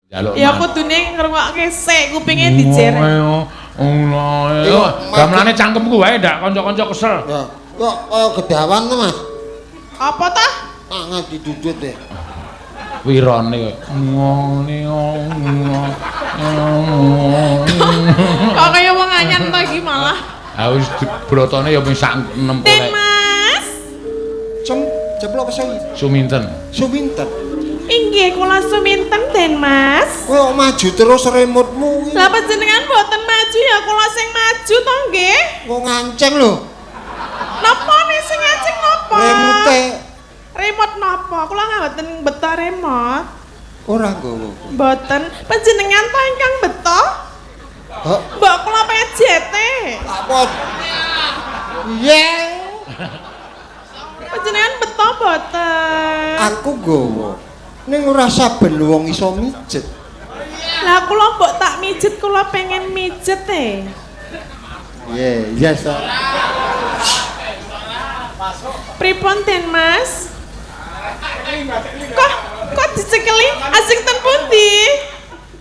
Njaluk. Ya kudune ngrungokke sik, kupinge dijerek. Ngono. Gamelane cangkemku wae ndak kanca-kanca kesel. Ya, kok kaya gedawan to, Mas? Apa ta? Tangan didudut deh. Wirone ngene. Kok kaya wong anyan to iki malah. Ha wis brotone ya ping sak 6 Ten Mas. Ceplok pesing. Suminten. Suminten. Inggih kula suminten Den Mas. Kowe kok maju terus remote-mu kuwi. Lah panjenengan mboten maju ya kula sing maju to nggih. Kok nganceng lho. Napa nih sing nganceng napa? Remote. Remote napa? Kula mboten beto remote. Ora nggawa. Mboten. Panjenengan to ingkang beto? Hah? Mbok kula pejete. Apa? Iya. Panjenengan beto mboten? Aku nggawa. Ning ora saben wong iso mijet. Lah kula mbok tak mijet, kula pengen mijet e. Iya, iya so. Pripun Den Mas? Kok dicekeli asing ten pundi?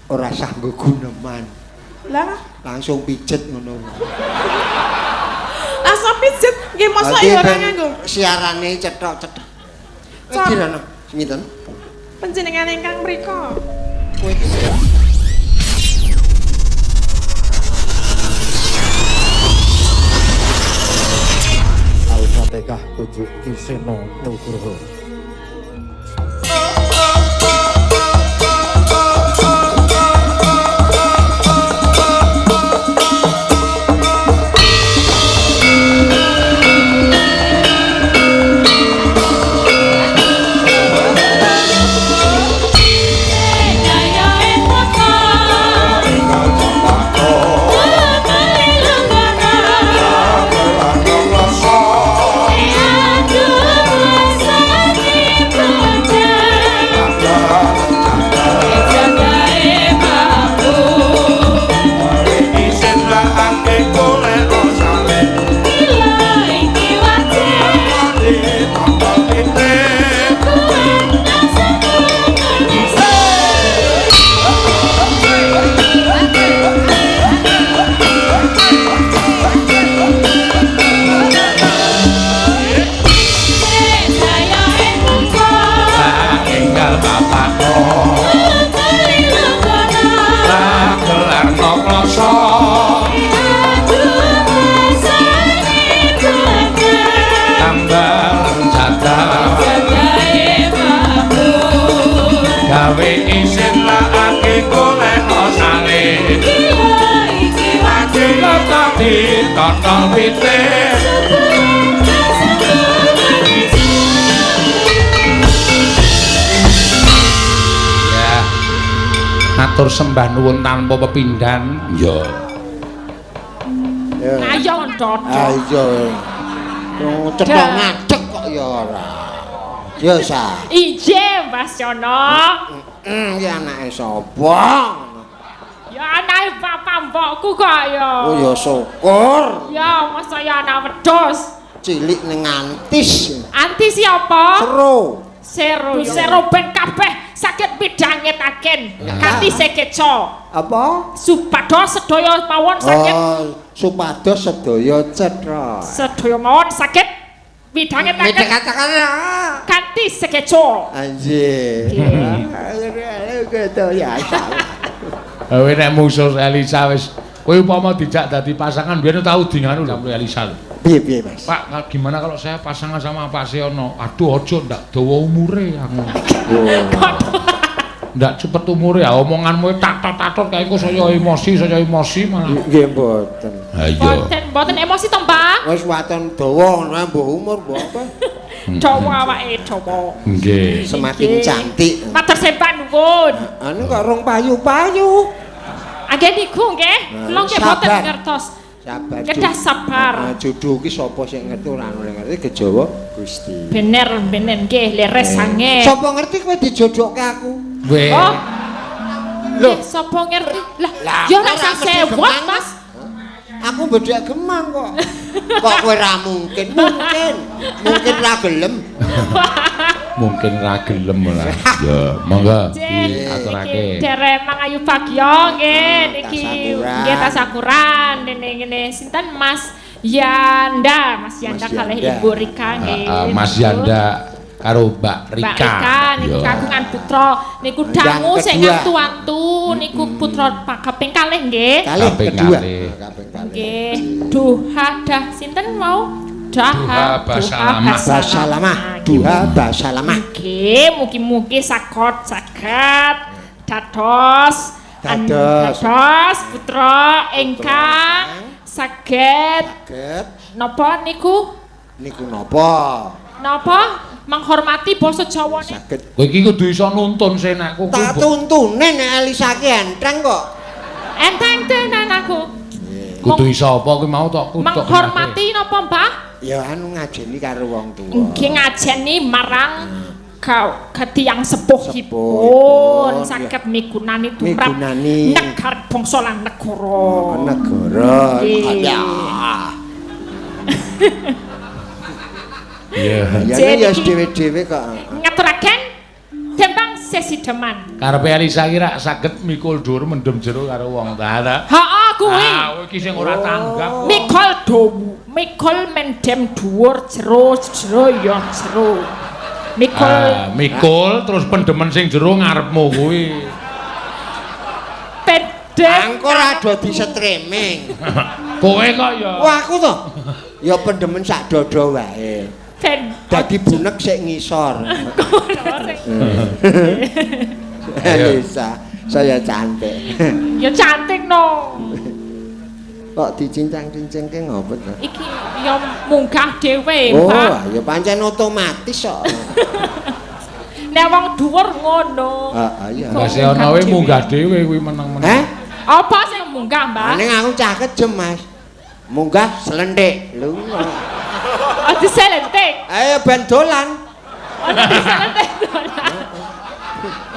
Ora sah nggo guneman. Lah langsung pijet ngono. Langsung pijet nggih mosok ya ora nganggo. Siarane cethok-cethok. Iki lho, sinten? Panjenengan ingkang mriku. Kowe iki Al-Fatihah tujuh Ki Seno Nugroho. Totol pitik. Ya. Atur sembah nuwun tanpa pepindhan. Ya. Ayo ndodok. Ayo. Cethok ngadeg kok ya ora. Ya sa. Ije Mbah Yono. Iki anake sapa? Ya anake bapak mbokku kok ya. Oh ya syukur. Ya masa ya anak wedhus. Cilik ning antis. Antis siapa? Seru. Seru. Seru ben kabeh saged midhangetaken kanthi sekeca. Apa? Supados sedaya mawon saged. Oh, supados sedaya cetha. Sedaya mawon saged midhangetaken. Midhangetaken kanthi sekeca. Anjir. Gitu ya. Kowe nek musuh Elisa wis kowe upama dijak dadi pasangan biyen tau dinganu lho Elisa lho. Piye-piye Mas? Pak, gimana kalau saya pasangan sama Pak Seono? Aduh aja ndak dawa umure aku. Ndak cepet umure ya omonganmu tatot-tatot kae engko saya emosi malah. Nggih mboten. Ha iya. Mboten, mboten emosi to, Mbak? Wis waton dawa ngono mbuh umur mbuh apa. Dawa awake dawa. Nggih. Semakin cantik. Matur sembah nuwun. Anu kok rong payu-payu. Nggih niku nggih. Kula nggih mboten ngertos. Sabar. Kedah sabar. Jodoh ki sapa sing ngerti ora ono ngerti kejawa Gusti. Bener bener nggih leres sanget. Sapa ngerti kowe dijodohke aku? Weh. Oh. Lho, sapa ngerti? Lah, ya ora sewot, Mas. Aku bedhek gemang kok. Kok kowe ra mungkin? Mungkin. Mungkin ra gelem. Mungkin ra gelem lah. Ya, monggo diaturake. Derek Mangayu Bagyo nggih niki nggih tasakuran dene ngene sinten Mas Yanda, Mas Yanda kalih Ibu Rika nggih. Mas Yanda karo Mbak Rika. Mbak Rika niku kagungan putra niku dangu sing antu-antu niku putra kaping kalih nggih. Kaping kalih. Kaping kalih. Nggih. Duha dah sinten mau? Duha basalamah. Basalamah. Duha basalamah. Nggih, mugi-mugi saged saged dados dados putra ingkang saged napa niku? Niku napa? Napa? Menghormati basa Jawa saged. Kowe iki kudu iso nuntun senakku. Tak tuntune nek Elisa ki enteng kok. Enteng tenan aku. Kudu iso apa kuwi mau tok kudu. Menghormati napa, Mbah? Ya anu ngajeni karo wong tuwa. Nggih ngajeni marang tiyang sepuhipun saged migunani tumrap negar bangsa lan negara. Negara. Iya. Ya ya dhewe-dhewe kok. Ngaturaken tembang sesideman. Karepe Elisa ki rak saged mikul dhuwur mendem jero karo wong ta ta. Heeh kuwi. Ah iki sing ora tanggap. Mikul dowu, mikul mendem dhuwur jero jero ya jero. Mikul mikul terus pendemen sing jero ngarepmu kuwi. Pendem. Angko ora do disetriming. Kowe kok ya. Wah aku to. Ya pendemen sak dodo wae. Dadi bunek sik ngisor. Elisa, saya cantik. Ya cantik no. Kok dicincang-cincingke ngopo to? Iki ya munggah dhewe, Pak. Oh, ya pancen otomatis kok. Nek wong dhuwur ngono. Heeh, iya. Lah sing ana wae munggah dhewe kuwi meneng-meneng. Heh? Apa sing munggah, Mbak? Ning aku cah kejem, Mas. Munggah selentik. Lho. Oh, diselentik. Ayo ben dolan. Oh, diselentik dolan.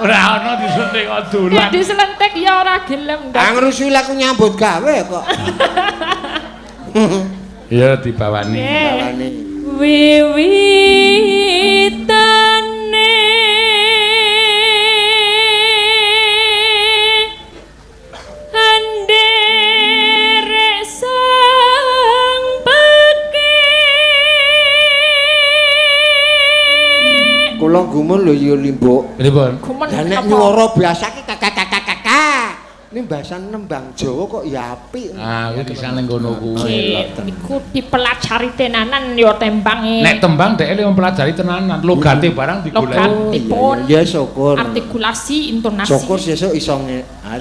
Ora ana diselentik kok dolan. Nek diselentik ya ora gelem. Ah ngrusuhi aku nyambut gawe kok. Ya dibawani. Dibawani. Wiwitane anderek sang pekik. Kula gumun lho ya Limbuk. Pripun? Gumun Lah nek nyuwara biasa ki kakak. Ini bahasan nembang Jawa kok ya apik. Ah, kuwi bisa ning kono kuwi. Iku dipelajari tenanan ya tembange. Nek tembang dhek le mempelajari tenanan, logate barang digoleki. Logatipun. Ya syukur. Artikulasi, intonasi. Syukur sesuk iso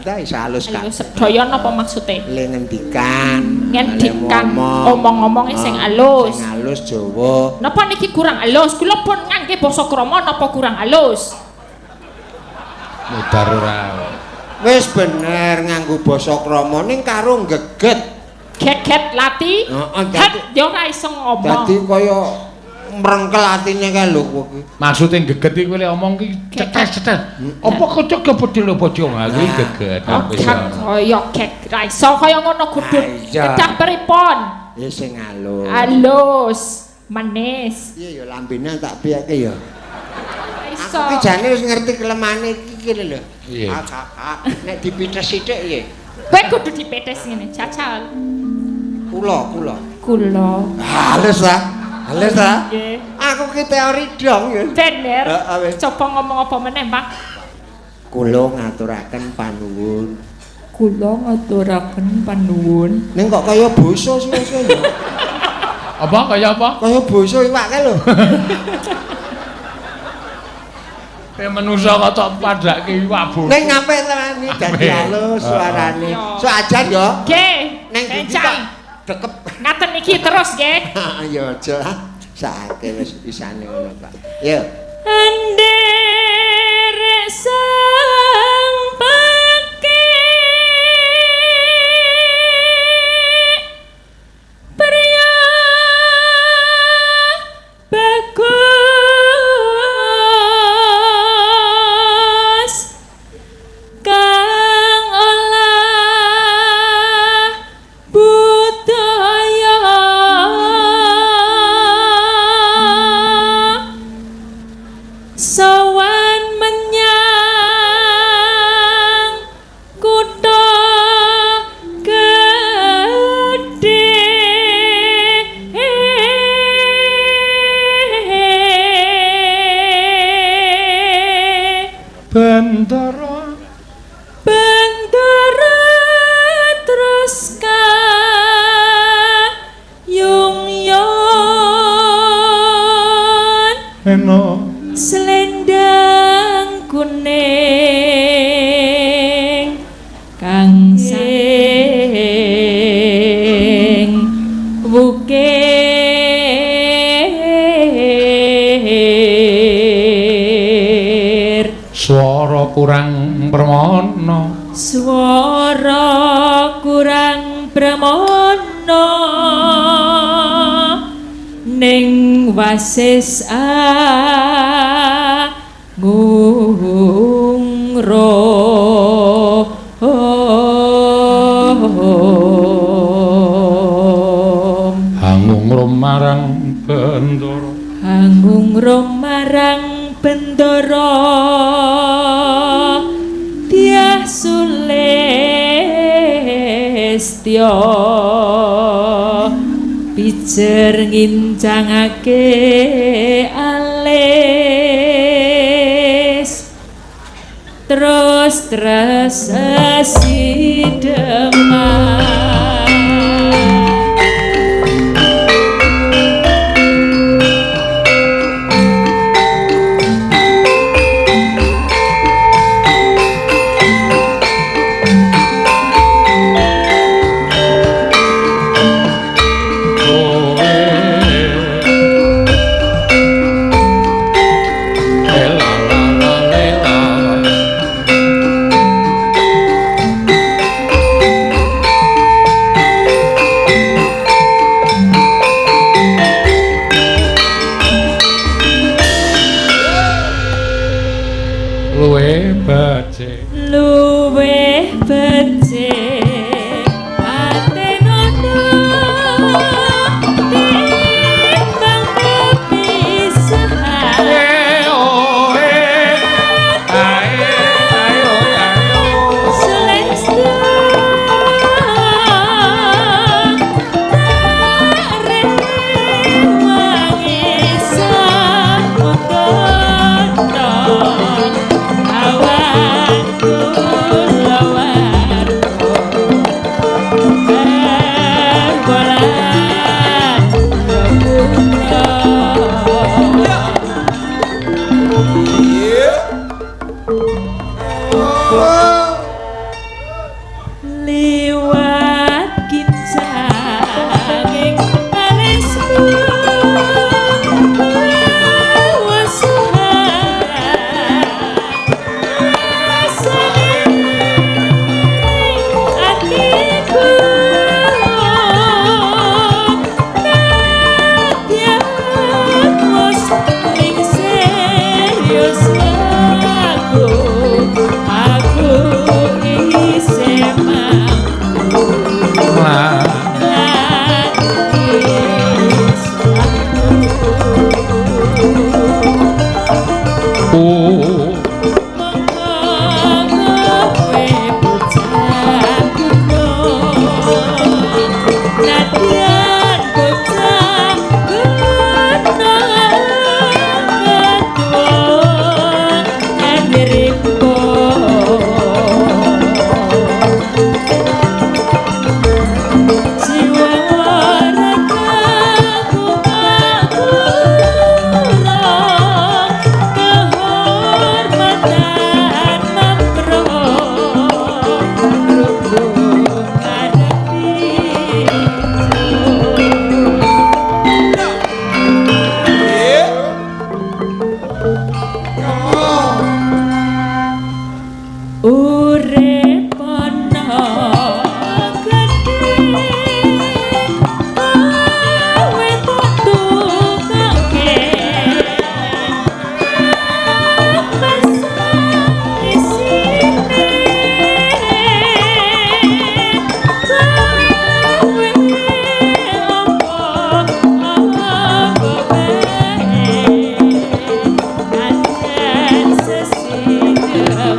ta iso halus kabeh. Sedaya napa maksude? Le ngendikan. Ngendikan omong-omonge sing alus. Sing alus Jawa. Napa niki kurang alus? Kula pun ngangge basa krama napa kurang alus? Mudar ora. Wis bener nganggo basa krama ning karo geget. Geget lati. Heeh, ya ora iso ngomong. Dadi kaya mrengkel atine kae lho kowe iki. Maksude geget iki kowe omong ki cetes-cetes. Apa kocok kepedhil bojo kuwi geget. Kaya gek ra iso kaya ngono kudu. Kedah pripun? Ya sing alus. Alus, manis. Iya ya lambene tak piyeke ya. Iso. Aku ki jane wis ngerti kelemane iki lho. Iya. Nek dipites sithik piye? Kowe kudu dipites ngene, jajal. Kula. Kula. Halus ta? Halus ta? Nggih. Aku ki teori dong ya. Bener. Coba ngomong apa meneh, Pak? Kula ngaturaken panuwun. Kula ngaturaken panuwun. Ning kok kaya basa suwe-suwe ya. Apa kaya apa? Kaya basa iwak kae lho. Kayak manusa kok tok padhake iwak basa. Ning apik tenan iki dadi halus suarane. Sok ajar ya. Nggih. Ning ndi kok dekep. Ngaten iki terus nggih. Ya aja. Sakake wis isane ngono, Pak. Ya. Anderek sang pekik pria bagus kang olah budaya Bendara terus kayung yon Eno selendang kuning kang sing wukir swara kurang permana, swara kurang pramana ning wasis angungro. Angungrum marang Bendara, angungrum marang Bendara Dyah Sulistya pijer ngincangake alis terus terus sideman. Luwe becik, luwih becik atenono timbang kepisahan. Sulistya rewangi samutono awan kulawarga berbolan putra. Liwat kincanging alismu wasuhan rasane atiku nadyan wis ning serius aku aku isih mampu Lah, lan iso oh, monggo kowe bocah gunung nadyan bocah gunung ketua andiripun jiwa ragaku kurang kehormatan mapro rukun ngadepi. Urip ana gedhe kowe tak tukake isine kowe opo apa bae nadyan sesidem.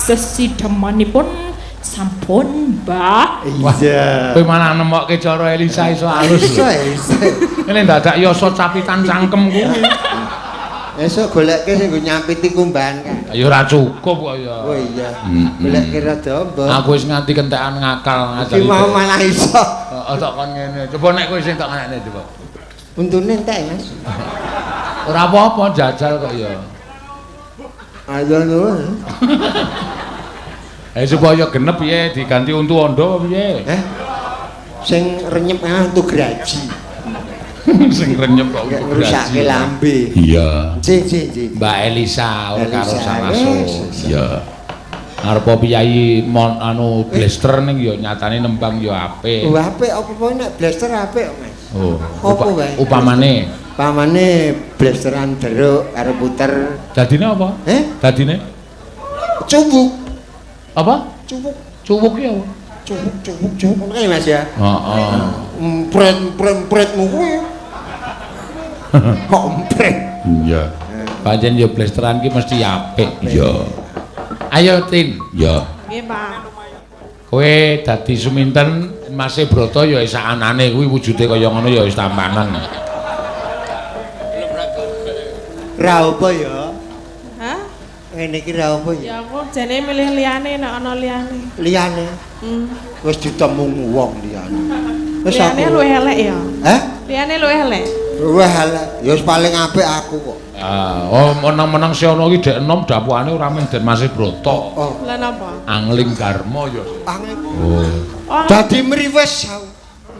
Sesidemanipun sampun, Mbah. Iya. Kowe malah nemokke cara Elisa iso alus. Iso, iso. Ngene dadak yasa capitan cangkem kuwi. Esuk golekke sing nggo nyampiti kumbahan kae. Ya ora cukup kok ya. Oh iya. Golekke rada ombo. Aku wis nganti kentekan ngakal ngajari. Iki mau malah iso. Heeh, tak kon ngene. Coba nek kowe sing tak kenekne coba. Untune entek, Mas. Ora apa-apa jajal kok ya. Ayo nuwun. Supaya genep piye diganti untu ondo apa piye? Eh. Sing renyep untu graji. Sing renyep kok untu graji. Ngrusake lambe. Iya. Nggih, nggih, nggih. Mbak Elisa ora karo Salaso. Iya. Arep piyayi mon anu blaster ning ya nyatane nembang ya apik. Oh, apik apa-apa nek blaster apik, Mas. Oh, apa wae? Upamane? Upamane blasteran deruk karo puter. Dadine apa? Eh? Dadine? Cuwuk. Apa? Cuwuk. Cuwuk ki apa? Cuwuk, cuwuk, cuwuk ngono kae Mas ya. Heeh. Empret, empret, empretmu kuwi. Kok empret? Iya. Pancen ya blasteran ki mesti apik. Iya. Ayo Tin. Iya. Nggih, Pak. Kowe dadi Suminten Mase Brata ya wis anane kuwi wujude kaya ngono ya wis tampanan. Ra apa ya? Hah? Ngene iki ra apa ya? Ya aku jane milih liyane nek ana liyane. Liyane? Wis ditemu wong liyane. Wis liyane luwih elek ya? Hah? Liyane luwih elek. Luwih elek. Ya wis paling apik aku kok. Ah, oh menang-menang si ana iki dek enom dapukane ora mung Den Mase Brata. Oh. Lah napa? Angling Darma ya. Angling. Oh. Dadi mriwis aku.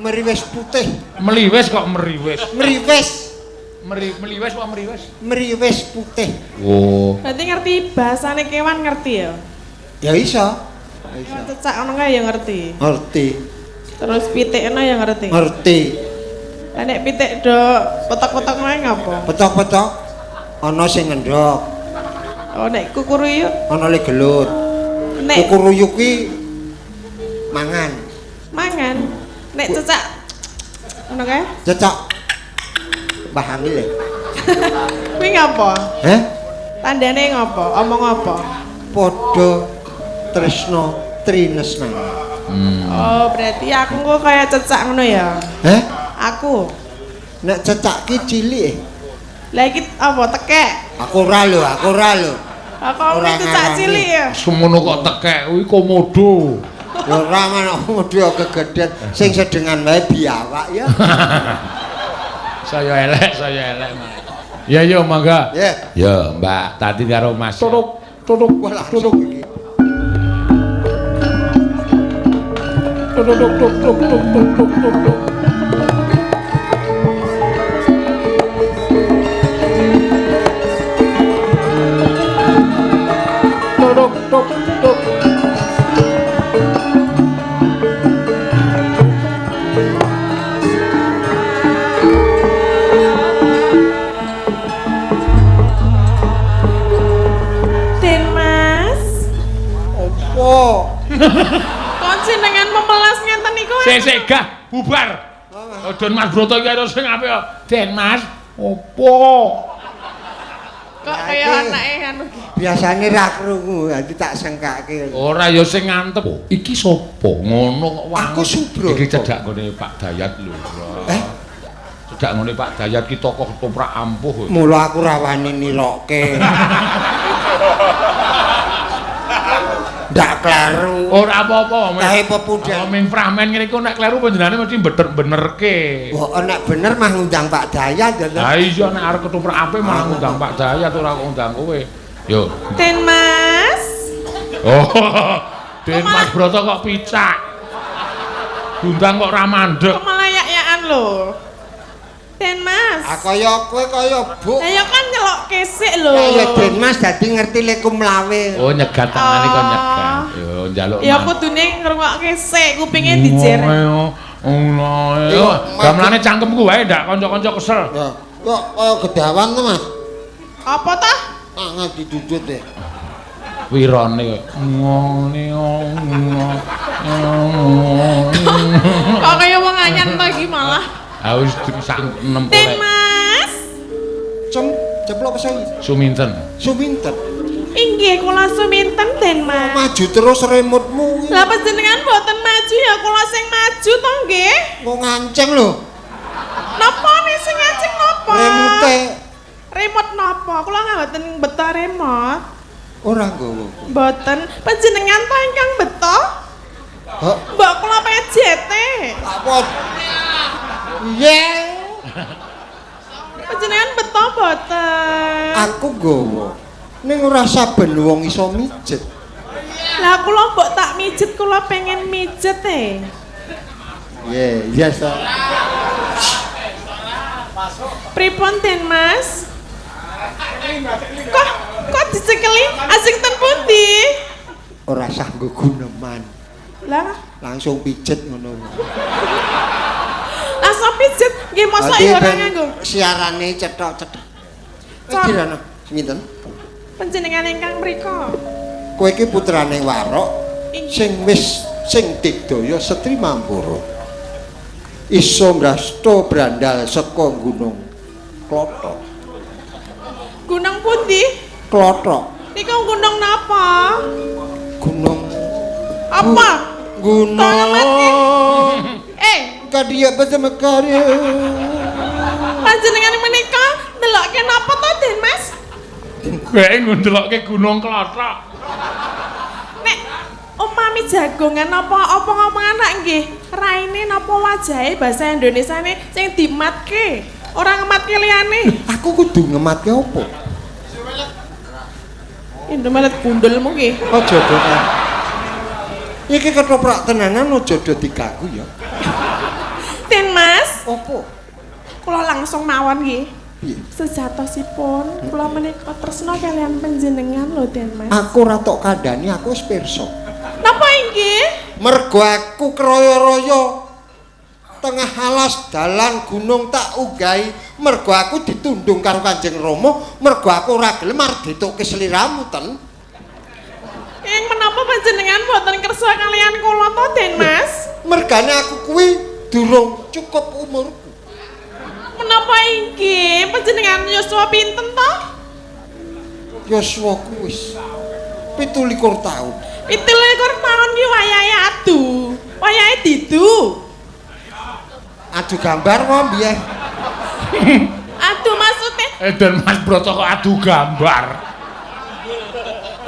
Mriwis putih. Mliwis kok mriwis. Mriwis. Mliwis apa mriwis? Mriwis putih. Oh. Berarti ngerti bahasane kewan ngerti ya? Ya iso. Iso. Cecak ngono kae ya ngerti. Ngerti. Terus pitikno ya ngerti. Ngerti. Lah nek pitik do petok-petok wae ngapa? Petok-petok ana sing ngendhok. Oh nek kukuruyuk? Ana le gelut. Nek kukuruyuk kuwi mangan. Mangan. Nek cecak ngono kae? Cecak. Mbah Hamil ya? Kuwi ngapa? Heh? Tandane ngapa? Omong apa? Padha tresna trinesna. Oh, berarti aku kok kaya cecak ngono ya? Heh? Aku. Nek cecak ki cilik. Lah iki apa tekek? Aku ora lho, aku ora lho. Aku ora cecak cilik ya. Semono kok tekek kuwi komodo. Ya ora manuk komodo kegedhen sing sedengan wae biawak ya. Saya elek, saya elek. Ya yo mangga. Ya. Ya, Mbak Tati karo Mas. Tutuk, tutuk, tutuk. Tutuk, tuk, tuk, tuk, tuk, tuk, tuk, tuk. Tutuk, tuk, tuk. Kok jenengan memelas ngenten niku? Sik gah bubar. Den Mas Broto iki karo sing apik. Den Mas, opo? Kok kaya anake anu iki. Biasane ra krungu, dadi tak sengkake. Ora ya sing ngantep. Iki sapa? Ngono kok wangun. Aku Subroto. Iki cedhak nggone Pak Dayat lho. Eh? Cedhak nggone Pak Dayat ki tokoh ketoprak ampuh. Mula aku ra wani nirokke. Ndak kleru. Ora apa-apa, Kae pepundhen. Ming framen ngene iku nek kleru panjenengane mesti bener-benerke. Wah, nek bener mah ngundang Pak Dayat ya. Lah iya nek arep ketoprak apik malah ngundang Pak Dayat ora kok ngundang kowe. Yo. Den Mas. Oh. Den Mas Broto kok picak. Diundang kok ora mandek. Kok malah yak-yakan lho. Den Mas. Ah kaya kowe kaya Bu. Lah ya kan nyelok kesik lho. Ya ya Den Mas dadi ngerti leku mlawe. Oh nyegat tangane kon nyegat. Yo njaluk. Ya kudune ngrungokke sik kupinge dijer. Ngono. Gamelane cangkemku wae ndak kanca-kanca kesel. Ya kok kaya gedawan to Mas. Apa ta? Tangan didudut deh. Wirone ngene. Kok kaya wong anyan to iki malah. Ha wis sak nem Den Mas. Ceplok pesai. Suminten. Suminten. Inggih kula suminten Den Mas. Maju terus remote-mu. Lah panjenengan mboten maju ya kula sing maju to nggih. Kok nganceng lho. Napa nih sing nganceng napa? Remote. Remote napa? Kula mboten beto remote. Ora nggawa. Mboten. Panjenengan to ingkang beto? Hah? Mbok kula pejete. Apa? Iya. Panjenengan beto mboten? Aku nggawa. Ning ora saben wong iso mijet. Lah kula mbok tak mijet, kula pengen mijet e. Iya, iya so. Pripun Den Mas? Kok dicekeli? Asing ten pundi? Ora sah nggo guneman. Lah langsung pijet ngono. Langsung pijet nggih mosok ya ora nganggo. Siarane cethok-cethok. Iki sinten? Panjenengan ingkang mriku. Kowe iki putrane Warok sing wis sing digdaya Setri Mampura. Iso mrasta brandal saka Gunung Klothok. Gunung pundi? Klothok. Niku gunung napa? Gunung apa? Gunung. Kadhiya betemekare. Panjenengan menika ndelokke napa to, Den Mas? Kowe ndelokke Gunung Klothok. Nek umpami jagongan napa apa ngomong anak nggih, raine napa wajahe basa Indonesiane sing dimatke, ora ngematke liyane. Aku kudu ngematke apa? Indomaret gundelmu nggih. Aja do. Iki ketoprak tenanan aja do diganggu ya. Den Mas, opo? Kula langsung mawon nggih. Sejatosipun kula menika tresna kaliyan panjenengan lho Den Mas. Aku ora tok kandhani, aku wis pirsa. Napa inggih? Mergo aku kroyo-royo tengah alas dalan gunung tak unggahi, mergo aku ditundung karo Kanjeng Rama, mergo aku ora gelem arep ditukke sliramu ten. Ing menapa panjenengan mboten kersa kaliyan kula to Den Mas? Mergane aku kuwi durung cukup umurku. Menapa inggih? Panjenengan yuswa pinten to? Yuswa ku wis 27 taun. 27 taun ki wayahe adu. Wayahe didu. Adu gambar kok mbiyen. Adu maksudnya? Den Mas Broto kok adu gambar.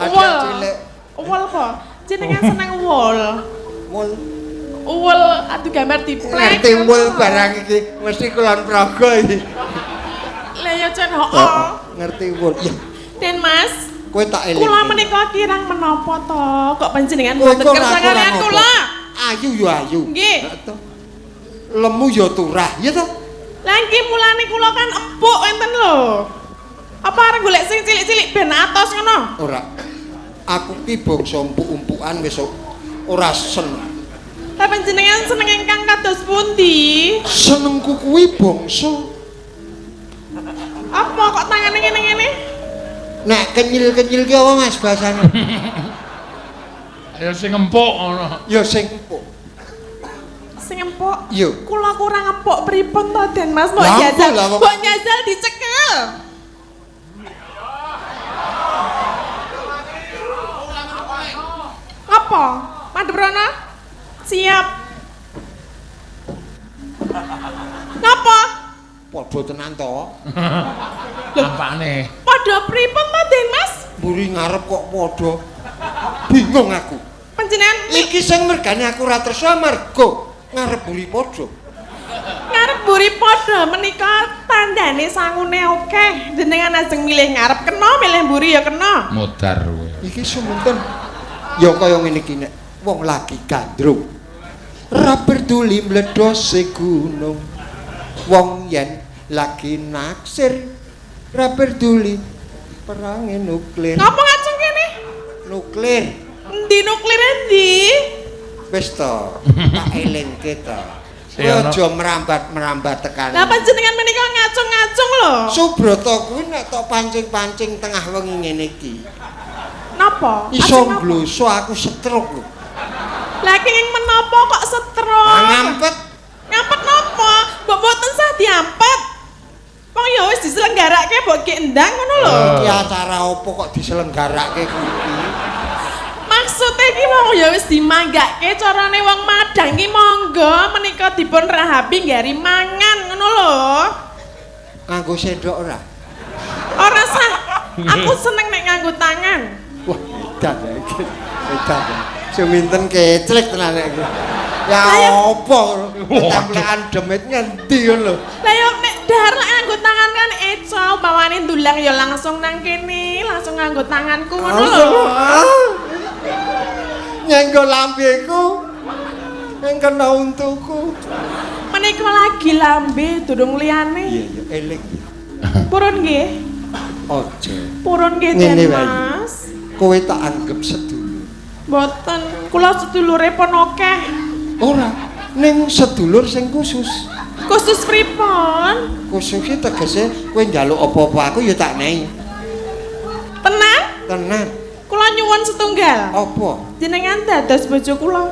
Adu cilik. Wol kok. Jenengan seneng wol. Wol. Wol adu gambar diplek. Ngerti wol barang iki mesti Kulon Progo iki. Lah ya jan heeh. Ngerti wol. Ya. Den Mas, kowe tak eling. Kula menika kirang menapa to? Kok panjenengan mboten kersa kaliyan kula? Ayu ya ayu. Nggih. Lemu ya turah, ya to? Lah nggih mulane kula kan empuk enten lho. Apa arep golek sing cilik-cilik ben atos ngono? Ora. Aku ki bangsa empuk-empukan wis ora seneng. Lah panjenengan seneng ingkang kados pundi? Senengku kuwi bangsa. Apa kok tangane ngene-ngene? Nek kenyil-kenyil ki apa Mas bahasane? Ya sing empuk ngono. Ya sing empuk. Sing empuk? Iya. Kula kurang empuk pripun to Den Mas? Mbok jajal, mbok njajal dicekel. Apa? Madhep rono? Siap. Ngapa? Padha tenan to. Apane? Padha pripun to Den Mas? Mburi ngarep kok padha. Bingung aku. Panjenengan iki sing mergane aku ora tresna mergo ngarep mburi padha. Ngarep mburi padha menika tandane sangune akeh. Jenengan ajeng milih ngarep kena, milih mburi ya kena. Modar kowe. Iki sumunten. Ya kaya ngene iki nek wong lagi gandrung. Ra peduli mledhose gunung. Wong yen lagi naksir ra peduli perange nuklir. Ngapa ngacung kene? Nuklir. Endi nuklire endi? Wis to, tak elingke to. Kowe aja merambat-merambat tekan. Lah panjenengan menika ngacung-ngacung lho. Subrata kuwi nek tok pancing-pancing tengah wengi ngene iki. Napa? Iso ngloso aku stroke lho. Lah kenging menapa kok stroke? Ngampet. Ngampet napa? Mbok mboten sah diampet. Wong ya wis diselenggarake mbok ge endang ngono lho. Iki acara opo kok diselenggarake kuwi? Maksude iki wong ya wis dimanggake carane wong madang ki monggo menika dipun rahapi nggari mangan ngono lho. Nganggo sendok ora? Ora sah. Aku seneng nek nganggo tangan. Wah, edan ya iki. Edan. Suminten keclek tenan iki. Ya opo templekan demit ngendi ngono lho. Lah ya nek dahar lek nganggo tangan kan eco umpamane ndulang ya langsung nang kene, langsung nganggo tanganku ngono lho. Nyenggo lambeku. Yang kena untuku. Menika lagi lambe durung liyane. Iya iya eling. Purun nggih. Aja. Purun nggih Den Mas. Kowe tak anggap sedulur. Mboten, kula sedulure pun akeh. Ora, ning sedulur sing khusus. Khusus pripun? Khusus iki tegese kowe njaluk apa-apa aku ya tak nehi. Tenan? Tenan. Kula nyuwun setunggal. Apa? Jenengan dados bojo kula.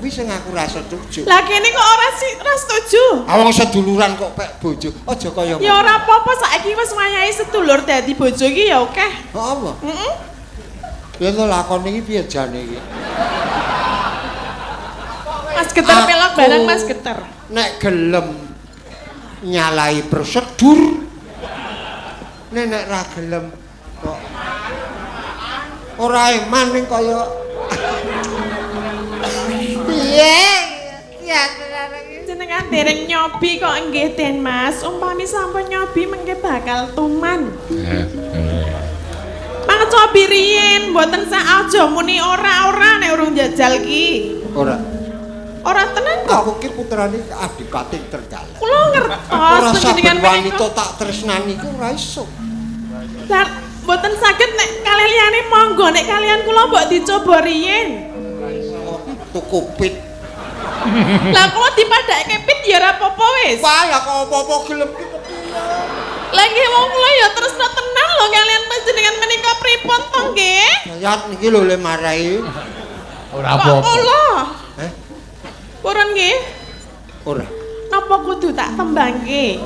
Kuwi sing aku ra setuju. Lah kene kok ora sih ra setuju? Ah wong seduluran kok pek bojo. Aja kaya ya ora apa-apa saiki wis wayahe sedulur dadi bojo iki ya akeh. Apa? Heeh. Ya to lakon iki piye jane iki? Mas Geter pelok bareng Mas Geter. Nek gelem nyalai prosedur. Nek nek ra gelem kok ora eman ning kaya piye? Ya jenengan dereng nyobi kok nggih Den Mas. Umpami sampun nyobi mengke bakal tuman. Mancobi riyin mboten sak aja muni ora-ora nek urung jajal ki. Ora. Ora tenan kok. Aku ki putrane Adipati Trenggalek. Kula ngertos panjenengan wanita tak tresnani ku ora iso. Lah mboten saged nek kalih liyane monggo nek kalian kula mbok dicoba riyin. Tuku pit. Lah kula dipadhake pit ya ora apa-apa wis. Wah, lah kok apa-apa gelem ki kepiye. Lah nggih wong kula ya tresna tenan lho kalian panjenengan menika pripun to nggih? Dayat niki lho le marai. Ora apa-apa. Kula. Heh. Purun nggih? Ora. Napa kudu tak tembangke?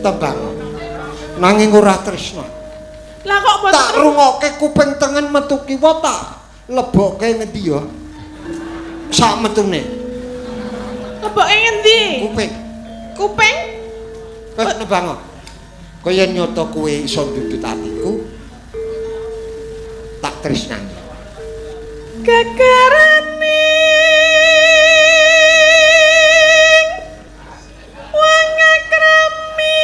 Tembang. Nanging ora tresna. Lah kok boten tak rungokke kuping tengen metu kiwa tak lebokke ngendi ya? Sak metune. Lebokke ngendi? Kuping. Kuping? Wis nembang. Kaya nyata kowe iso ndudut atiku. Tak tresnani. Gegaraning wong akrami.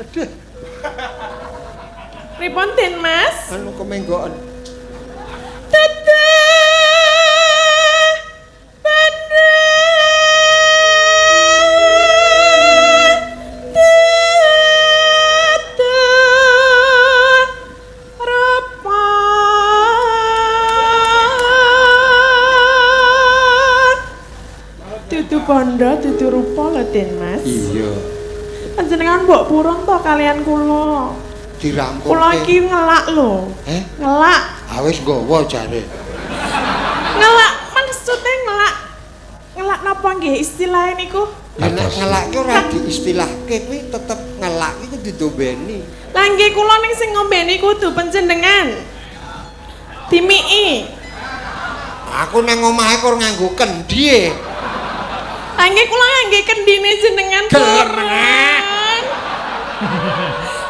Aduh. Pripun Den Mas? Anu kemenggoken. Dudu bondo, dudu rupa lho Den Mas. Iya. Panjenengan mbok purun to kalian kula. Dirampungke. Kula iki ngelak lho. Eh? Ngelak. Ah wis nggawa jare. Ngelak maksudnya ngelak. Ngelak napa nggih istilahe niku? Ya nek ngelak ki ora diistilahke kuwi tetep ngelak iki kudu diombeni. Lah nggih kula ning sing ngombeni kudu panjenengan. Dimiki. Aku nang omahe kok nganggo kendi e. Lah nggih kula ngangge kendine jenengan. Gelem.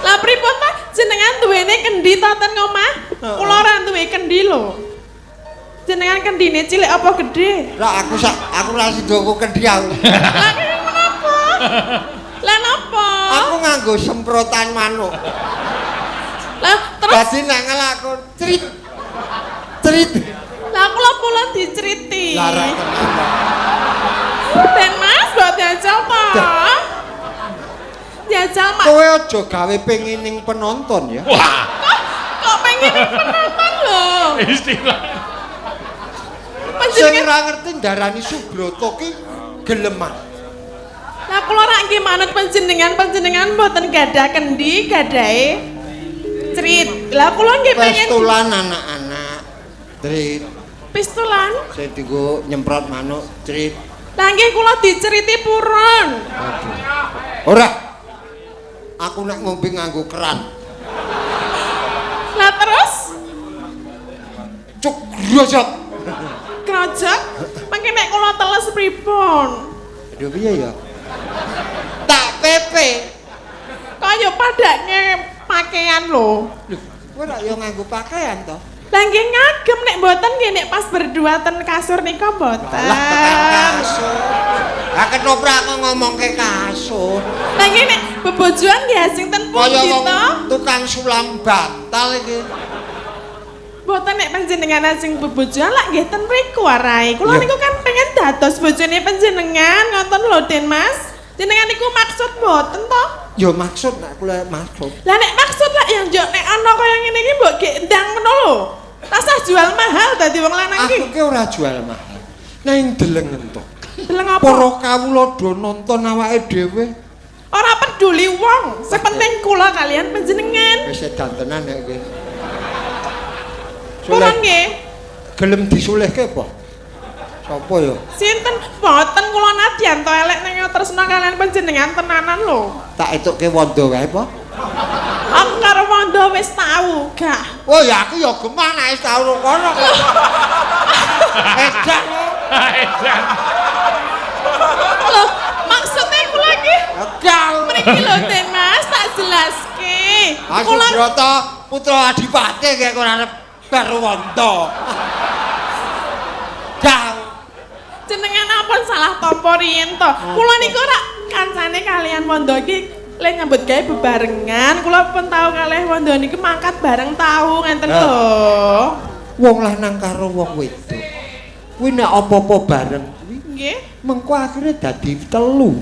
Lah pripun ta jenengan duwene kendi ta ten omah? Kula ora duwe kendi lho. Jenengan kendine cilik apa gedhe? Lah aku sak aku ora sido kendi aku. Lah menapa? Lah napa? Aku nganggo semprotan manuk. Lah terus dadi nek ngelak aku crit. Crit. Lah kula pula dicriti. Lah ra tenan. Den Mas mbok jajal ta? Jajal Mas. Kowe aja gawe pengining penonton ya. Wah. Kok pengining penonton lho? Istilah. Sing ora ngerti ndarani Subroto ki geleman. Lah kula rak nggih manut panjenengan, panjenengan mboten gadah kendi, gadahe crit. Lah kula nggih pengen pistolan anak-anak. Crit. Pistolan? Sing dienggo nyemprot manuk crit. Lah nggih kula diceriti purun. Ora. Aku nek ngombe nganggo keran. Lah terus? Cuk grojok. Grojok? Mangke nek kula teles pripun? Aduh piye ya? Tak pepe. Kaya padake pakaian lho. Lho, kowe rak ya nganggo pakaian to? Lah nggih ngagem nek mboten nggih nek pas berdua ten kasur nika mboten. Lah tekan kasur. Lah ketoprak kok ngomongke kasur. Lah nggih nek bebojoan nggih asing ten pundi to? Tukang sulam bantal iki. Mboten nek panjenengan asing bebojoan lak nggih ten mriku arahe. Kula niku kan pengen dados bojone panjenengan ngoten lho Den Mas. Jenengan niku maksud mboten to? Ya maksud nek kula maksud. Lah nek maksud lak ya njuk nek ana kaya ngene iki mbok gek ndang ngono lho. Rasah jual mahal dadi wong lanang iki. Aku ki ora jual mahal. Ning delengen to. Deleng apa? Para kawula do nonton awake dhewe. Ora peduli wong, sing penting kula kalian panjenengan. Wis edan tenan nek iki. Kula nggih. Gelem disulehke apa? Sapa ya? Sinten? Mboten kula nadyan to elek ning tresna kalian panjenengan tenanan lho. Tak etukke wondo kae apa? Aku karo wondo wis tau, gak. Oh ya aku ya gemah nek wis tau nang kono. Edan. Edan. Lho, maksudnya kula iki edan. Mriki lho Den Mas, tak jelaske. Kula Brata putra adipati kek ora arep karo wondo. Gak. Jenengan ampun salah tampa riyen to. Kula niku ora kancane kalian wondo iki le nyambut gawe bebarengan. Kula pun tau kalih wondo niku mangkat bareng tau ngenten lho. Wong lanang karo wong wedok. Kuwi nek apa-apa bareng kuwi nggih, mengko akhire dadi telu.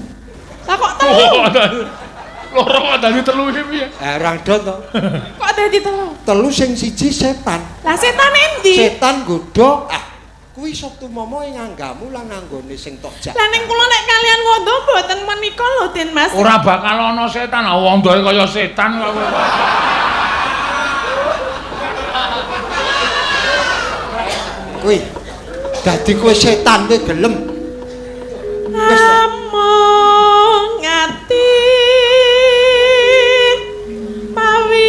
Lah kok telu? Loro kok dadi telu iki piye? Ora do to. Kok dadi telu? Telu sing siji setan. Lah setan endi? Setan nggodha. Ah, kuwi tumama ing anggamu lan anggone sing tok jak. Lah ning kula nek kalian wondo mboten menika lho Den Mas. Ora bakal ana setan, wondoe kaya setan kok. Kuwi dadi kowe setan kowe gelem. Among ati mawi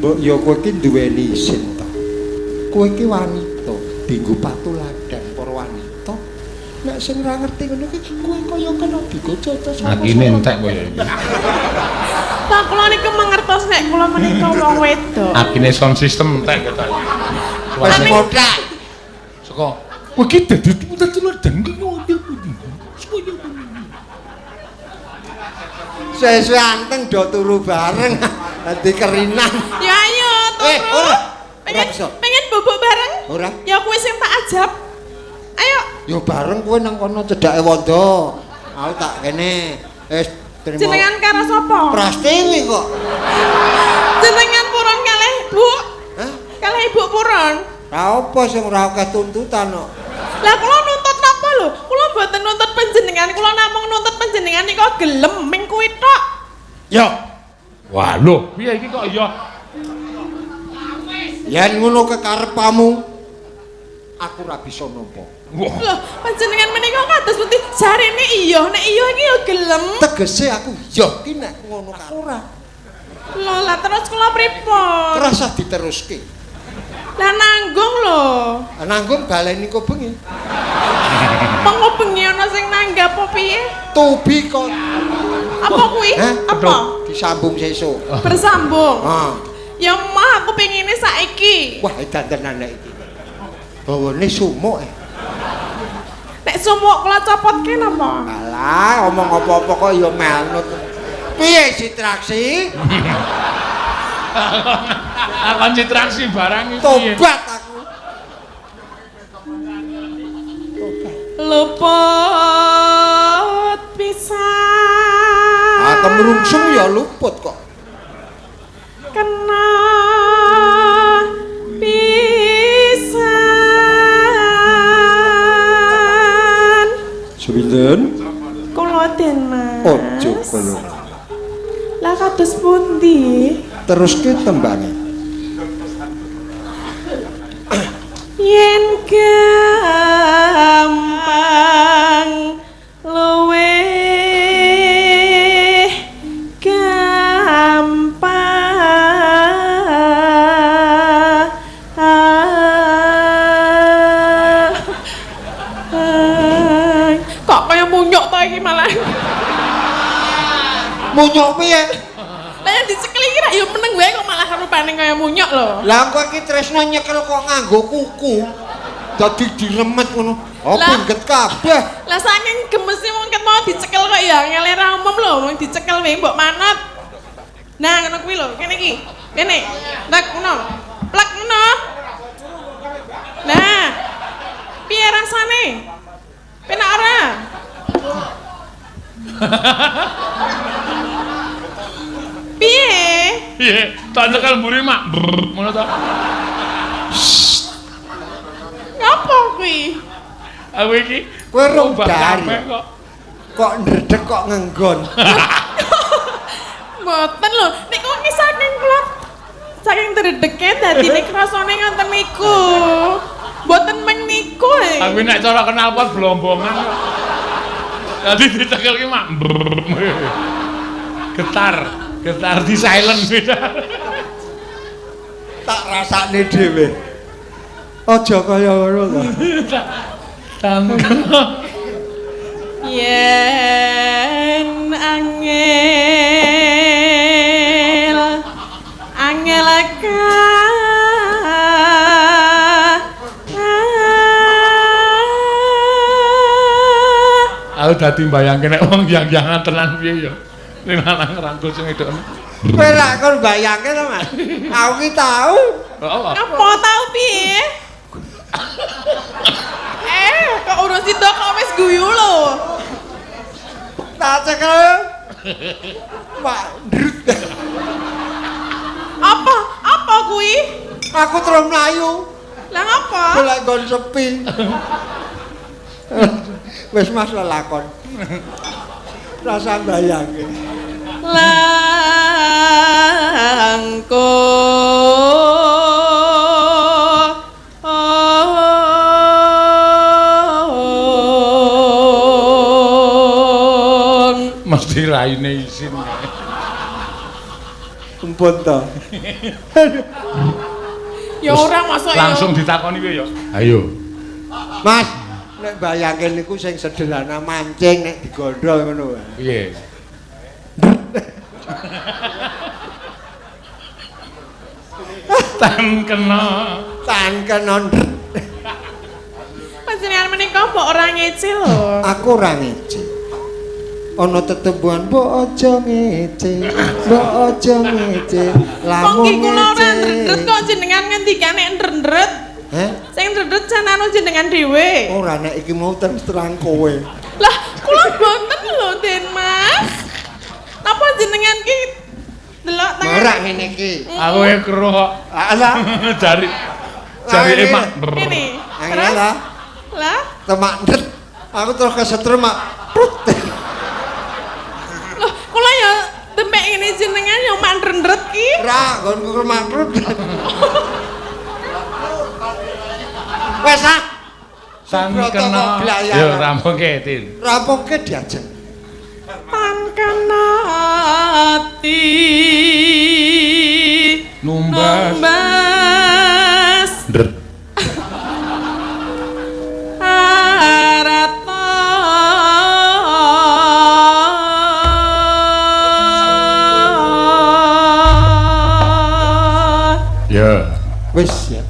Mbok ya kowe iki duweni isin to. Kowe iki wanita, dienggo patuladan para wanita. Nek sing ora ngerti ngono iki kowe kaya kena digoco to sama. Akine entek kowe iki. Lah kula niku mangertos nek kula menika wong wedok. Akine sound system entek ketok. Wis kotak. Saka kowe iki dadi teladan Sesuai anteng do turu bareng dadi kerinan. Ya ayo turu. Ora. Pengen bubuk bareng? Ora. Ya kuwi sing tak ajab. Ayo. Ya bareng kowe nang kono cedhake wondo. Aku tak kene. Wis trimo. Jenengan karo sapa? Prastiwi kok. Jenengan purun kalih Bu. Hah? Kalih Ibu purun. Ra apa sing ora akeh tuntutan kok. Lah kula nuntut napa lho? Kula mboten nuntut panjenengan, kula namung nuntut panjenengan nika gelem ming kuwi tok. Ya. Wah lho, piye iki kok ya? Yen ngono kekarepamu, aku ora bisa nampa. Lho, panjenengan menika kados pundi? Jarene iya, nek iya iki ya gelem. Tegese aku iya ki nek ngono karo ora. Lho, lah terus kula pripun? Terus diteruske. Lah nanggung lho. Nanggung baleni engko bengi. Mengko bengi ana sing nanggap apa piye? Tubi kok. Apa kuwi? Apa? Disambung sesuk. Bersambung. Heeh. Ya mah aku pengine saiki. Wah, edan tenan nek iki. Bawane sumuk. Nek sumuk kula copotke napa? Alah, omong apa-apa kok ya manut. Piye Citraksi? Akon Citraksi barang iki. Tobat aku. Tobat. Luput pisan. Ah, kemrungsung ya luput kok. Kena pisan. Pinten? Kula Den Mas. Aja kaya. Lah kados pundi? Teruske tembange. Yen gampang luwih gampang. Kok kaya munyuk to iki malah. Munyuk piye? Lah yang dicekel iki rak ya meneng wae kok malah rupane kaya munyuk lho. Lah kowe iki tresno nyekel kok nganggo kuku. Dadi diremet ngono. Oh pingget kabeh. Lah saking gemese wong ket mau dicekel kok ya angel ra umum lho, wong dicekel wae mbok manut. Nah ngono kuwi lho, kene iki. Kene. Nek ngono. Plek ngono. Nah. Piye rasane? Penak ora? Piye? Piye? Tak nyekel mburi mak. Ngono ta. Ngapa kuwi? Aku iki kowe rong dari. Kok ndredeg kok ngenggon. Mboten lho, niku iki saking kula saking ndredege dadine krasane ngoten niku. Mboten meng niku. Aku nek cara knalpot blombongan kok. Dadi dicekel ki mak. Getar, getar di silent beda. Tak rasakne dhewe. Aja kaya ngono to. Yen angel angel aku dadi mbayangke nek wong yang-yangan tenan piye ya. Ning lanang rangkul sing wedok. Kowe lak kon mbayangke to, Mas. Aku ki tau. Apa tau piye? Kok urus itu kok wis guyu lho. Tak cekel. Mak ndrut. Apa? Apa kuwi? Aku terus mlayu. Lah ngapa? Golek nggon sepi. Wis Mas lelakon. Rasa mbayangke. Langkung. Mesti raine isin. Empun to. Ya ora masuk ya. Langsung ditakoni piye ya? Ayo. Mas, nek bayangke niku sing sederhana mancing nek digondol ngono wae. Piye? Tan kena. Tan kena. Panjenengan menika mbok ora ngece lho. Aku ora ngece. Ana tetembuhan mbok aja ngece, mbok aja ngece. Lamun ngece. Kula ora ndredeg kok jenengan ngendikane ndredeg. Heh? Sing ndredeg jan anu jenengan dhewe. Ora nek iki mau terus terang kowe. Lah, kula boten lho, Den Mas. Napa jenengan ki delok tangan? Ora ngene iki. Aku e kruh kok. Lah, jari jari emak. Ngene. Ngene lah. Lah, temak ndret. Aku terus kesetrum mak. Loh, kula ya demek ngene jenengan ya mak ndredeg ki. Ora, nggonku mak ndredeg. Wes ah. Tan kena. Yo rampungke, Tin. Rampungke diajeng. Tan kena ati numbas. Numbas. Ndret. Arata. Ya. Wis ya.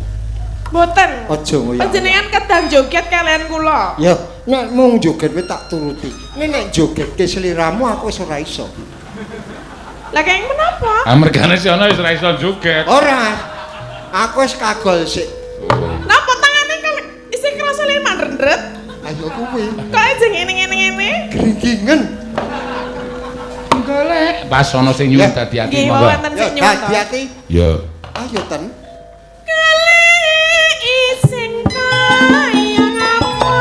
Mboten. Aja ngoyo. Panjenengan kedah joget kalian kula. Ya, nek mung joget kowe tak turuti. Nek nek jogetke sliramu aku wis ora iso. Lah kenging menapa? Ah mergane si ana wis ora iso joget. Ora. Aku wis kagol sik. Napa tangane isih krasa lemah ndredeg? Ayo kuwi. Kok aja ngene-ngene ngene? Gringgingen. Golek. Pas ana sing nyuwun dadi ati monggo. Nggih, dadi ati. Ya. Ayo ten. Kali ising kaya ngapa?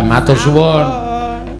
Ya, matur suwun.